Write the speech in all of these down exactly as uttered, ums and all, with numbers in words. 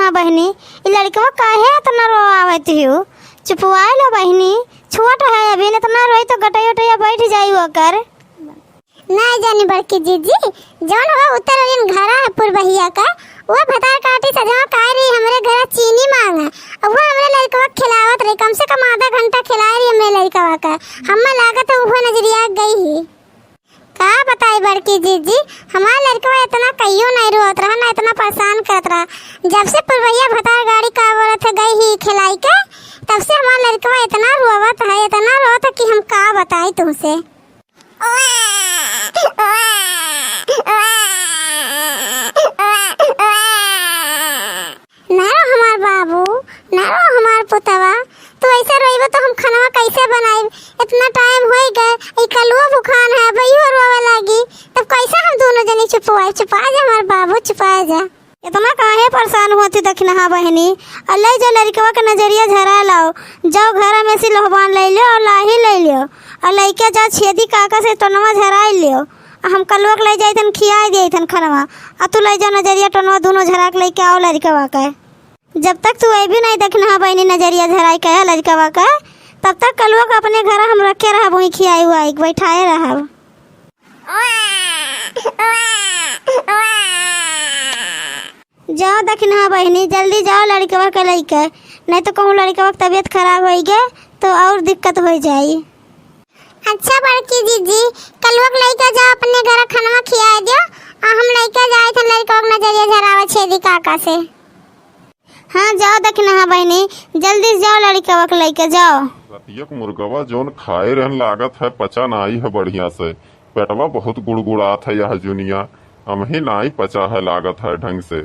हाँ बहिनी, ई लड़िकवा काहे एतना रोआवत हियो? चुपवाइ लो बहिनी, छोट है अभी, एतना रोई तो गटई उटैया बैठ जाई ओकर। नाहीं जानी बड़की जीजी, जौन हवा उत्तर ओरियन घरा है पुरबहिया का, वो भतार काटी सजवा का आइ रही हमरे घरा चीनी माँगे, अउर वो हमरे लड़िकवा के खिलावत रही, कम से कम आधा घंटा खिलाए रही हमरे लड़िकवा का। हम्मे लागत है उहो नजरिया गई ही। का बताई बड़की जीजी, हमार लड़िकवा एतना कहियो नाहीं रोवत रहा, ना एतना परेशान करत रहा। जब से पुरबहिया भतार गाड़ी का बोलत है गई ही खिलाई के, तब से हमार लड़िकवा एतना रोवत है, एतना रोवत है कि हम का बताई तुमसे। ना रो हमार बाबू, ना रो हमार पुतवा, तू ऐसे रोइबो तो हम खनवा कैसे बनाइब? इतना टाइम होइ गए, ई कलुओ भुखान है, अब इहो रोवे लागी, तब कैसे हम दोनों जनी चुपवाई? चुपा जा हमार बाबू, चुपा जा। इतना काहे परेशान होती दखिनहा बहिनी? अउर लइ जाओ लड़िकवा के नजरिया झरा लाओ, जाओ घर में से लोहबान लइ लियो अउर लाही लइ लियो, अउर लइके जाओ छेदी काका से टोनवा झराइ लियो। हम कलुआ के लइ जाइथन, खियाइ देइथन खनवा, अउर तू लइ जाओ नजरिया टोनवा, दूनो झरा के लइके आओ लड़िकवा के। जब तक तू अइबी नाहीं दखिनहा बहिनी नजरिया झराइ के लड़िकवा के, तब तक कलुआ के अपने घर हम रखे रहब, वहीं खियाइ उआइ के बैठाए रहब। जाओ दखिनहा बहिनी, जल्दी जाओ लड़िकवा के लइके, नाहीं तो कहूँ लड़िकवा के तबियत खराब होइ गए तो अउर दिक्कत होइ जाई। अच्छा बड़की जीजी, कलुआ के लइके जाओ अपने घर खनवा खियाइ दियो, अउर हम लइके जाइथन लड़िकवा के नजरिया झरावे छेदी काका से। हाँ जाओ दखिनहा बहिनी, जल्दी से जाओ लड़िकवा के लइके जाओ। रतिया के मुर्गवा जौन खाए रहन लागत है पचा नाहीं है बढ़िया से, पेटवा बहुत गुड़गुड़ात है यह जुनिया, अमही नाहीं पचा है लागत है ढंग से।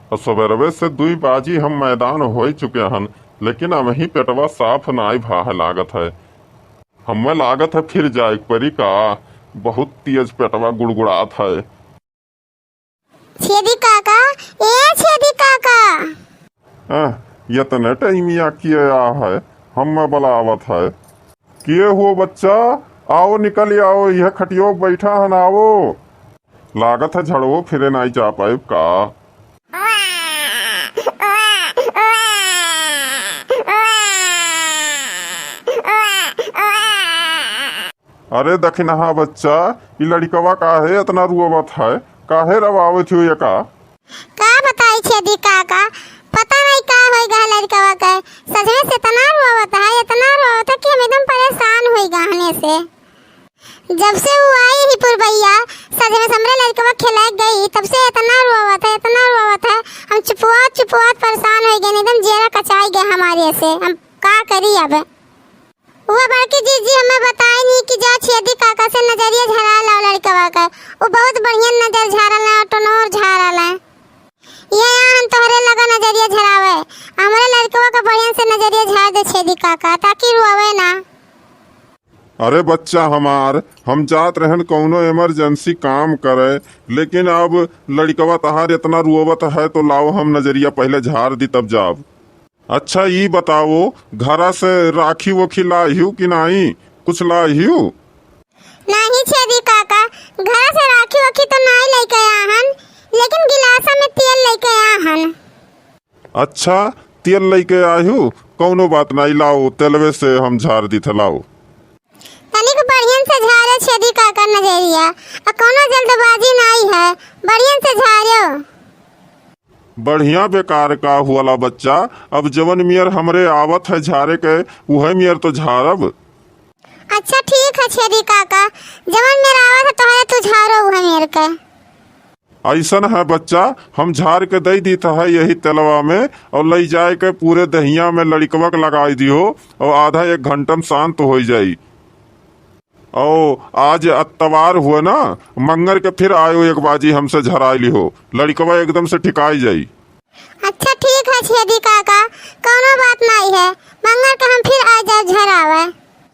अउर सबेरवे से दुई बाजी हम मैदान होइ चुके हन, लेकिन अमही पेटवा साफ नाहीं भा है लागत है। हम्मे लागत है फिर जाए के परी का, बहुत तेज पेटवा गुड़गुड़ात है। छेदी काका, ए छेदी काका। अह, यतने टाइमिया किया है, हम्मे बलावत है। के हो बच्चा, आओ निकल आओ, यह खटियो बैठा हन, आओ। लागत है झड़वो फिरे नाहीं जा पाइब का। अरे दखिनहा बच्चा, ई लड़िकवा काहे एतना रुआवत है? काहे रवावत हो एका? का बताई छेदी काका, पता नाहीं का होइ गा लड़िकवा के। सजवे से एतना रुआवत है, एतना रुआवत है कि हम एकदम परेशान होइ गा हने से। जब से उ आई ही पुरबैया, सजवे से हमरे लड़िकवा खेलाए गई, तब से एतना रुआवत है, एतना रुआवत है। हम चुपवात चुपवात परेशान होइ गए, एकदम जियरा कचाई गए हमारे से। हम का करी अब? वो बड़की जीजी हमें बताई नहीं कि जा छेदी काका से नजरिया झरा लाओ लड़िकवा के, वो बहुत बढ़िया नजर झारा ला, टोनोर झारा ला। ये यहाँ हम तोहरे लगा नजरिया झरावे, हमरे लड़िकवा के बढ़िया से नजरिया झार दे छेदी काका, ताकि रोवे ना। अरे बच्चा हमार, हम जात रहन कौनो emergency काम करे, लेकिन अब लड़िकवा तहार एतना रोवत है तो लाओ हम नजरिया पहले झार दी तब जाब। अच्छा, ई बताओ, घरा से राखी वोखी लाहियो कि नाहीं? कुछ लाहियो? नाहीं छेदी काका, घरा से राखी वोखी तो नाहीं लइके आया हन, लेकिन गिलासा में तेल लइके आया हन। अच्छा, तेल लइके आहियो? कौनो बात नाहीं, लाओ, तेलवे से हम झार दीथे, लाओ। तनिक बढ़ियन से झारे छेदी काका नजरिया, आ कौनो जल्दबाजी नाहीं है, बढ़ियन से झारो। बढ़िया बेकार का हुआला बच्चा, अब जवन मियर हमरे आवत है झारे के, उहे मियर तो झारब। अच्छा ठीक है छेदी काका, जवन मियर आवत है तोहरे तू झारो उहे मियर के। अइसन है बच्चा, हम झार के दइ दीत है यही तेलवा में, और लइ जाए के पूरे दहिया में लड़िकवा के लगाई दियो, और आधा एक घंटा में शांत होइ जाई। ओ, आज अतवार हुए ना, मंगर के फिर आयो एक बाजी हमसे झराई लिहो, लड़िकवा एकदम से ठिकाई जाई। अच्छा ठीक है छेदी काका, कौनो बात नाहीं है, मंगर के हम फिर आ जाए झरावे।